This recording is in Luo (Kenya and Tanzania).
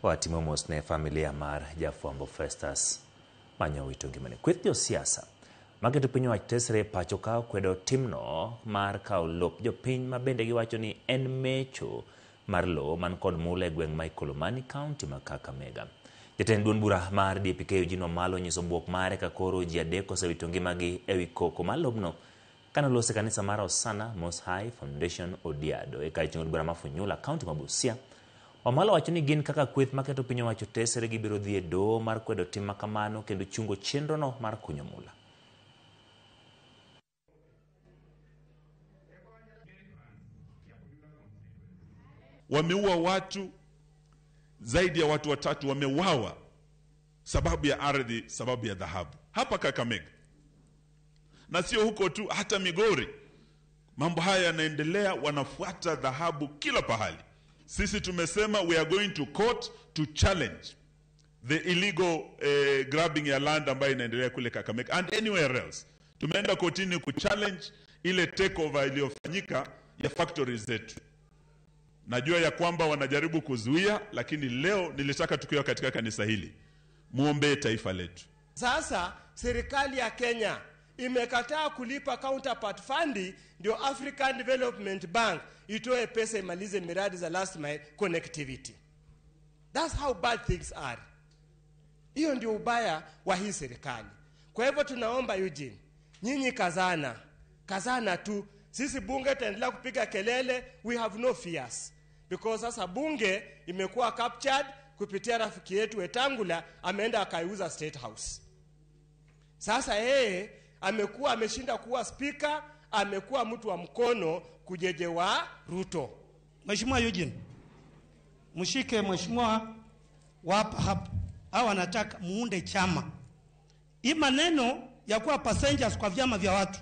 Watimo mos ne familia mar jafwambo Festus manyowito ngimane. Kweth josiasa maketo piny owach tesre e pacho ka okwedo timno mar kawo lop jopiny ma bende giwacho ni en mecho mar lowo man kod mula e gweng' ma Ikolomani, kaunti ma Kakamega. Jatend duond bura mar DPK Eugene Wamalwa onyiso bwok mare ka koro ji adek osewito ngimagi ewi koko mar lobno kane olos e kanisa mar Hosanna Most High Foundation Odiado e kar chung' od bura ma Funyula, kaunti ma Busia. Wamalwa wacho ni gin kaka kweth maketo piny owacho tesre gibiro dhi e doho mar kwedo tim makamano kendo chungo chenrono mar kunyo mula. Wameua watu zaidi ya watu watatu wamewawa sababu ya ardhi, sababu ya dhahabu hapa Kakamega, na sio huko tu, hata Migori mambo haya yanaendelea, wanafuata dhahabu kila pahali. Sisi tumesema we are going to court to challenge the illegal grabbing ya land ambayo inaendelea kule Kakamega and anywhere else. Tumeenda kotini kuchallenge ile takeover iliyofanyika ya factories zetu. Najua ya kwamba wanajaribu kuzuia, lakini leo nilitaka tukiwa katika kanisa hili muombee taifa letu. Sasa serikali ya Kenya imekataa kulipa counterpart fund ndio African Development Bank itoe pesa imalize miradi za last mile connectivity. That's how bad things are. Hiyo ndio ubaya wa hii serikali. Kwa hivyo tunaomba Eugene, nyinyi kazana, kazana tu. Sisi bunge tutaendelea kupiga kelele, we have no fears. Because sasa bunge imekuwa captured kupitia rafiki yetu Wetangula, ameenda akaiuza State House. Sasa yeye amekuwa ameshinda kuwa speaker, amekuwa mtu wa mkono kujejewa Ruto. Mheshimiwa Eugene, mshike mheshimiwa wapa hapa, au anataka muunde chama. Hii maneno ya kuwa passengers kwa vyama vya watu